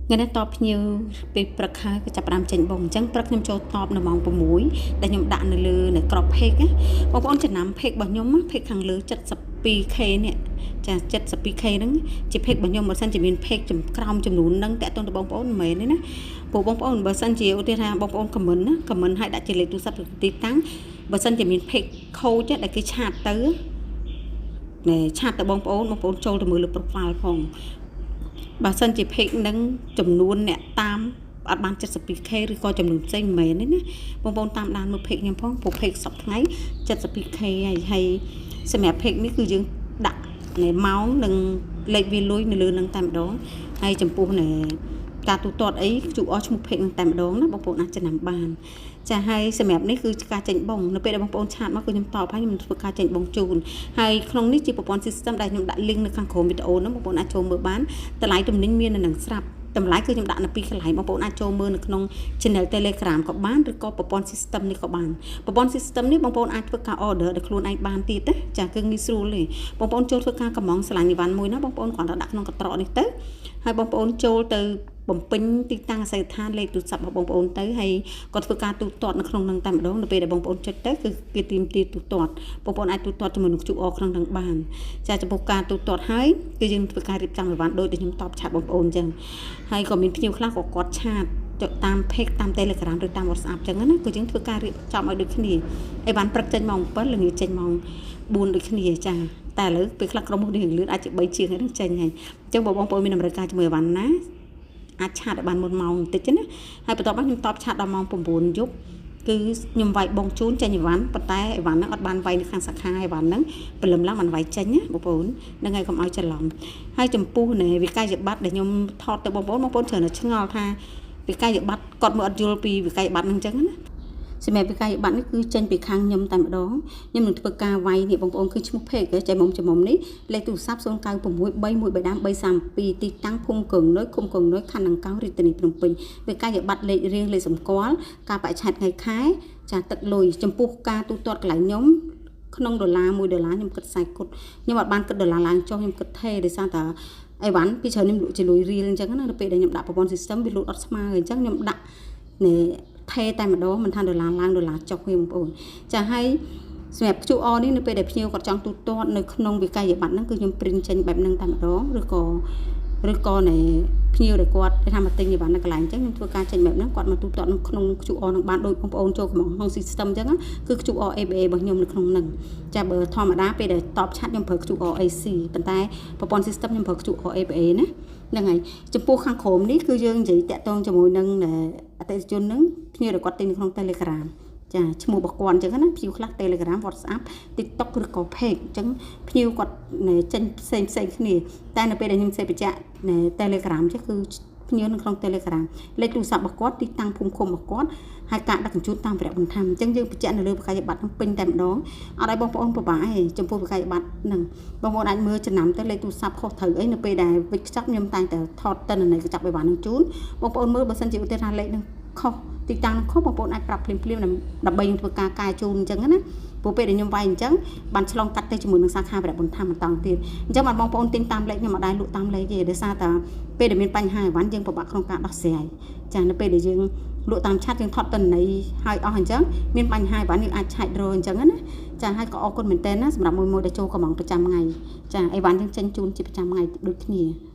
ថ្ងៃនេះតបភ្ញៀវពេលព្រឹកហើយក៏ចាប់ផ្ដើមចេញបងអញ្ចឹងព្រឹកខ្ញុំចូលតបនៅម៉ោង6ដែលខ្ញុំដាក់នៅលើនៅក្រប page ណាបងប្អូនចំណាំ page របស់ខ្ញុំ page ខាងលើ 72K នេះចា 72K ហ្នឹងជា page របស់ខ្ញុំបើសិនជាមាន page ចំក្រោមចំនួនហ្នឹងតាក់ទងទៅបងប្អូនមិនមែនទេណាព្រោះបងប្អូនបើសិនជាឧទាហរណ៍បងប្អូន comment ណា comment ឲ្យដាក់ជាលេខទូរស័ព្ទទីតាំងបើសិនជាមាន page ខូចដែលគេ chat ទៅណែ chat ទៅបងប្អូនបងប្អូនចូលទៅមើលលើ profile ផងបើសិនជា page ហ្នឹងចំនួនអ្នកតាមអត់បាន 72K ឬក៏ចំនួនផ្សេងមិនមែនទេណាបងប្អូនតាមដានមើល page ខ្ញុំផងព្រោះ page សប្តាហ៍ថ្ងៃ 72K ហើយហើយសម្រាប់ page នេះគឺយើងដាក់នៅម៉ោងនិងលេខវាលុយនៅលើនឹងតែម្ដងហើយចំពោះនៅការទូទាត់អី QR ឈ្មោះ page នឹងតែម្ដងណាបងប្អូនអាចចំណាំបានចាហើយសម្រាប់នេះគឺការចេញបងនៅពេលដែលបងប្អូន chat មកគឺខ្ញុំតបហើយខ្ញុំធ្វើការចេញបងជូនហើយក្នុងនេះជាប្រព័ន្ធ system ដែលខ្ញុំដាក់ link នៅខាងក្រោមវីដេអូហ្នឹងបងប្អូនអាចចូលមើលបានតម្លៃទំនិញមាននៅនឹងស្រាប់តម្លៃគឺខ្ញុំដាក់នៅពីរកន្លែងបងប្អូនអាចចូលមើលនៅក្នុង channel Telegram ក៏បានឬក៏ប្រព័ន្ធ system នេះក៏បានប្រព័ន្ធ system នេះបងប្អូនអាចធ្វើការ order ដោយខ្លួនឯងបានទៀតណាចាគឺងាយស្រួលទេបងប្អូនចូលធ្វើការកម្មង់ស្រឡាញ់អីវ៉ាន់មួយណាបងប្អូនគ្រាន់តែដាក់ក្នុងកន្ត្រកនេះទៅហើយបងប្អូនចូលទៅបំពេញទីតាំងអាសយដ្ឋានលេខទូរស័ព្ទរបស់បងប្អូនទៅហើយក៏ធ្វើការទូទាត់នៅក្នុងនឹងតែម្ដងនៅពេលដែលបងប្អូនចុចទៅគឺគេទាមទារទូទាត់បងប្អូនអាចទូទាត់ជាមួយនឹង QR ក្នុងនឹងបានចាចំពោះការទូទាត់ហើយគឺយើងធ្វើការរៀបចំអីវ៉ាន់ដូចដែលខ្ញុំតប chat បងប្អូនអញ្ចឹងហើយក៏មានភ្ញៀវខ្លះក៏គាត់ chat តាម page តាម Telegram ឬតាម WhatsApp អញ្ចឹងណាគឺយើងធ្វើការរៀបចំឲ្យដូចគ្នាអីវ៉ាន់ព្រឹកចេញម៉ោង7ល្ងាចចេញម៉ោង4ដូចគ្នាចាតែឥឡូវពេលខ្លះក្រុមហ៊ុននេះលឿនអាចជា3ជាងហ្នឹងចេញហើយអញ្ចឹងបើបងប្អូនមានតម្រូវការជាមួយអីវ៉ាន់ណាអាច chat ឲ្យបានមុនម៉ោងបន្តិចណាហើយបន្ទាប់មកខ្ញុំតប chat ដល់ម៉ោង9យប់គឺខ្ញុំវាយបងជូនចេញអីវ៉ាន់ប៉ុន្តែអីវ៉ាន់ហ្នឹងអត់បានវាយនៅខាងសាខាអីវ៉ាន់ហ្នឹងព្រលឹមឡើងបានវាយចេញណាបងប្អូនហ្នឹងហើយកុំឲ្យច្រឡំហើយចំពោះនៃវិក័យប័ត្រដែលខ្ញុំថតទៅបងប្អូនបងប្អូនច្រើនតែឆ្ងល់ថាវិក័យប័ត្រគាត់មើលអត់យល់ពីវិក័យប័ត្រហ្នឹងអញ្ចឹងណាសម្រាប់វិក័យប័ត្រនេះគឺចេញពីខាងខ្ញុំតែម្ដងខ្ញុំនឹងធ្វើការវាយនេះបងប្អូនគឺឈ្មោះ page ចែមុំចំមុំនេះលេខទូរស័ព្ទ096 313 332ទីតាំងភូមិកងនុយឃុំកងនុយខណ្ឌដង្កោរាជធានីភ្នំពេញវិក័យប័ត្រលេខរៀងលេខសម្គាល់ការបរិច្ឆេទថ្ងៃខែចាទឹកលុយចំពោះការទូទាត់កន្លែងខ្ញុំក្នុងដុល្លារ1ដុល្លារខ្ញុំគិត40គុតខ្ញុំអត់បានគិតដុល្លារឡើងចុះខ្ញុំគិតថេដោយសារតែអីវ៉ាន់ពីច្រើនខ្ញុំលក់ជាលុយរៀលអញ្ចឹងណានៅពេលដែលខ្ញុំដាក់ប្រព័ន្ធ system វាលក់អត់ស្មើអញ្ចឹងខ្ញុំដាក់នេះថេតែម្ដងមិនថាដុល្លារឡើងដុល្លារចុះទេបងប្អូនចាហើយសម្រាប់ QR នេះនៅពេលដែលភ្ញៀវគាត់ចង់ទូទាត់នៅក្នុងវិក័យប័ត្រហ្នឹងគឺខ្ញុំ print ចេញបែបហ្នឹងតែម្ដងឬក៏នៃភ្ញៀវដែលគាត់ថាមកទិញអីវ៉ាន់នៅកន្លែងអញ្ចឹងខ្ញុំធ្វើការចេញបែបហ្នឹងគាត់មកទូទាត់នៅក្នុង QR ហ្នឹងបានដូចបងប្អូនចូលក្នុង system អញ្ចឹងគឺ QR ABA របស់ខ្ញុំនៅក្នុងហ្នឹងចាបើធម្មតាពេលដែលតប chat ខ្ញុំប្រើ QR AC ប៉ុន្តែប្រព័ន្ធ system ខ្ញុំប្រើ QR ABA ណាហ្នឹងហើយចំពោះខាងក្រោមនេះគឺយើងនិយាយតាក់ទងជាមួយនឹងអតិថិជនហ្នឹងភ្ញៀវដែលគាត់ទិញនៅក្នុង Telegram ចាឈ្មោះរបស់គាត់អញ្ចឹងណាភ្ញៀវខ្លះ Telegram WhatsApp TikTok ឬក៏ Page អញ្ចឹងភ្ញៀវគាត់ចេញផ្សេងផ្សេងគ្នាតែនៅពេលដែលខ្ញុំសេបញ្ជាក់ Telegram ចេះគឺភ្ញៀវនៅក្នុង Telegram លេខទូរស័ព្ទរបស់គាត់ទីតាំងភូមិឃុំរបស់គាត់ហើយការដឹកជញ្ជូនតាមវរៈបន្ថែមអញ្ចឹងយើងបញ្ជាក់នៅលើវិក័យប័ត្រហ្នឹងពេញតែម្ដងអត់ឲ្យបងប្អូនពិបាកទេចំពោះវិក័យប័ត្រហ្នឹងបងប្អូនអាចមើលចំណាំទៅលេខទូរស័ព្ទខុសត្រូវអីនៅពេលដែលវិចខ្ចប់ខ្ញុំតែងតែថតតិនន័យកញ្ចប់អីវ៉ាន់ហ្នឹងជូនបងប្អូនមើលបើសិនជាឧទាហរណ៍លេខហ្នឹងខុសទីតាំងខុសបងប្អូនអាចប្រាប់ភ្លាមភ្លាមដើម្បីយើងធ្វើការកែជូនអញ្ចឹងណាព្រោះពេលដែលខ្ញុំវាយអញ្ចឹងបានឆ្លងកាត់ទៅជាមួយនឹងសាខាវរៈបន្ថែមបន្តទៀតអញ្ចឹងបានបងប្អូនទិញតាមលេខខ្ញុំអត់ដែរលក់តាមលេខទេដោយសារតែពេលដែលមានបញ្ហាអីវ៉ាន់យើងពិបាកក្នុងការដោះស្រាយចានៅពេលដែលយើងលក់តាម chat យើងថតតិនន័យហើយអស់អញ្ចឹងមានបញ្ហាអីវ៉ាន់យើងអាចឆែករកអញ្ចឹងណាចាហើយក៏អរគុណមែនតើណាសម្រាប់មួយមួយដែលចូលកម្មង់ប្រចាំថ្ងៃចាអីវ៉ាន់យើងចេញជូនជាប្រចាំថ្ងៃដូចគ្នា។